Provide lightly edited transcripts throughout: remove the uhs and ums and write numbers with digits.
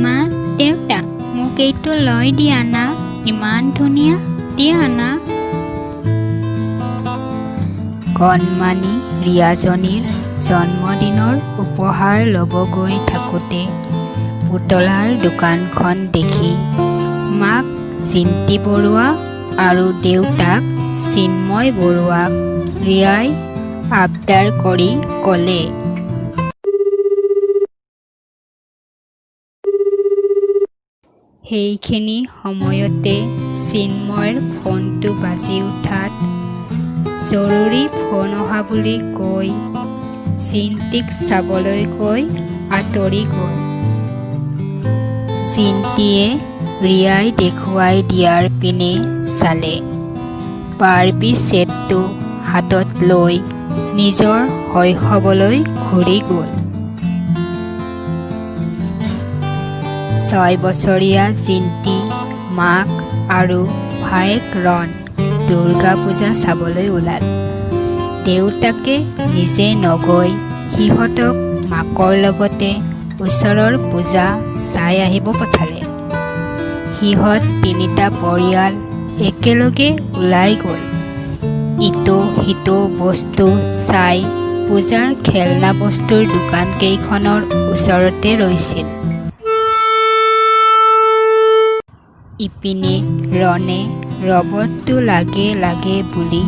মা, দেউতা, মোক এইটো লৈ দিয়া না, ইমান ধুনীয়া, দিয়া না। কণমানি ৰিয়াজনীৰ জন্মদিনৰ উপহাৰ ল'ব গৈ থাকোঁতে পুতলাৰ দোকানখন দেখি মাক জিন্তি বৰুৱা আৰু দেউতাক চিন্ময় বৰুৱাক ৰিয়াই আবদাৰ কৰি ক'লে, সেইখিনি সময়তে চিন্ময়ৰ ফোনটো বাজি উঠাত জৰুৰী ফোন অহা বুলি কৈ জিন্তিক চাবলৈ কৈ আঁতৰি গ'ল। জিন্তিয়ে ৰিয়াই দেখুৱাই দিয়াৰ পিনে চালে। বাৰ্বি ছেটটো হাতত লৈ নিজৰ শৈশৱলৈ ঘূৰি গ'ল। 6 বছৰীয়া জিন্তি, মাক আৰু ভায়েক ৰণ দুৰ্গা পূজা চাবলৈ ওলাল। দেউতাকে নিজে নগৈ সিহঁতক মাকৰ লগতে ওচৰৰ পূজা চাই আহিব পঠালে। সিহঁত তিনিটা পৰিয়াল একেলগে ওলাই গ'ল। ইটো সিটো বস্তু চাই পূজাৰ খেলনা বস্তুৰ দোকানকেইখনৰ ওচৰতে ৰৈছিল। ইপিনে ৰণে ৰবটটো লাগে লাগে বুলি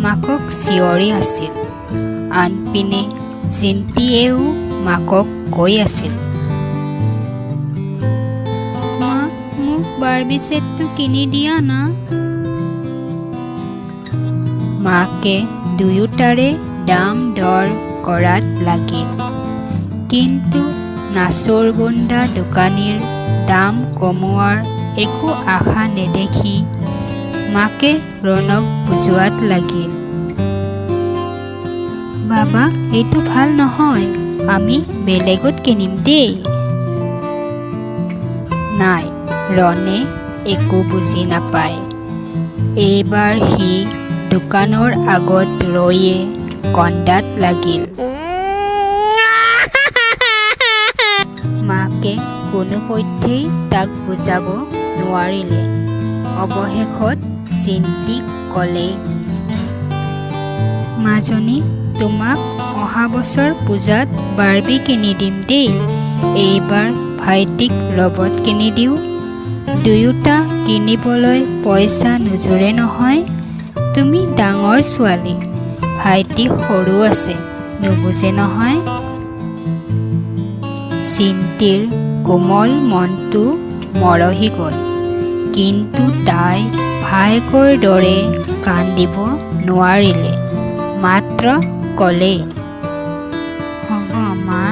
মাকক চিঞৰি আছিল। আনপিনে জিন্তিয়েও মাকক কৈ আছিল, মা, মোক বাৰ্বি ছেটটো কিনি দিয়া না। মাকে দুয়োটাৰে দাম দৰ কৰাত লাগিল। কিন্তু নাচোৰবোন্দা দোকানীৰ দাম কমোৱাৰ একো আশা নেদেখি মাকে ৰণক বুজোৱাত লাগিল। বাবা, এইটো ভাল নহয়, আমি বেলেগত কিনিম দেই। নাই, ৰণে একো বুজি নাপায়। এইবাৰ সি দোকানৰ আগত ৰৈয়ে কন্দাত লাগিল। মাকে কোনোপধ্যেই তাক বুজাব নোৱাৰিলে। অৱশেষত জিন্তিক ক'লে, মাজনী, তোমাক অহা বছৰ পূজাত বাৰ্বি কিনি দিম দেই। এইবাৰ ভাইটিক ৰবট কিনি দিওঁ। দুয়োটা কিনিবলৈ পইচা নোজোৰে নহয়। তুমি ডাঙৰ ছোৱালী, ভাইটি সৰু আছে, নুবুজে নহয়। জিন্তিৰ কোমল মনটো মৰহি গ'ল। কিন্তু তাই ভায়েকৰ দৰে কান্দিব নোৱাৰিলে। মাত্ৰ ক'লে, হ'ব মা,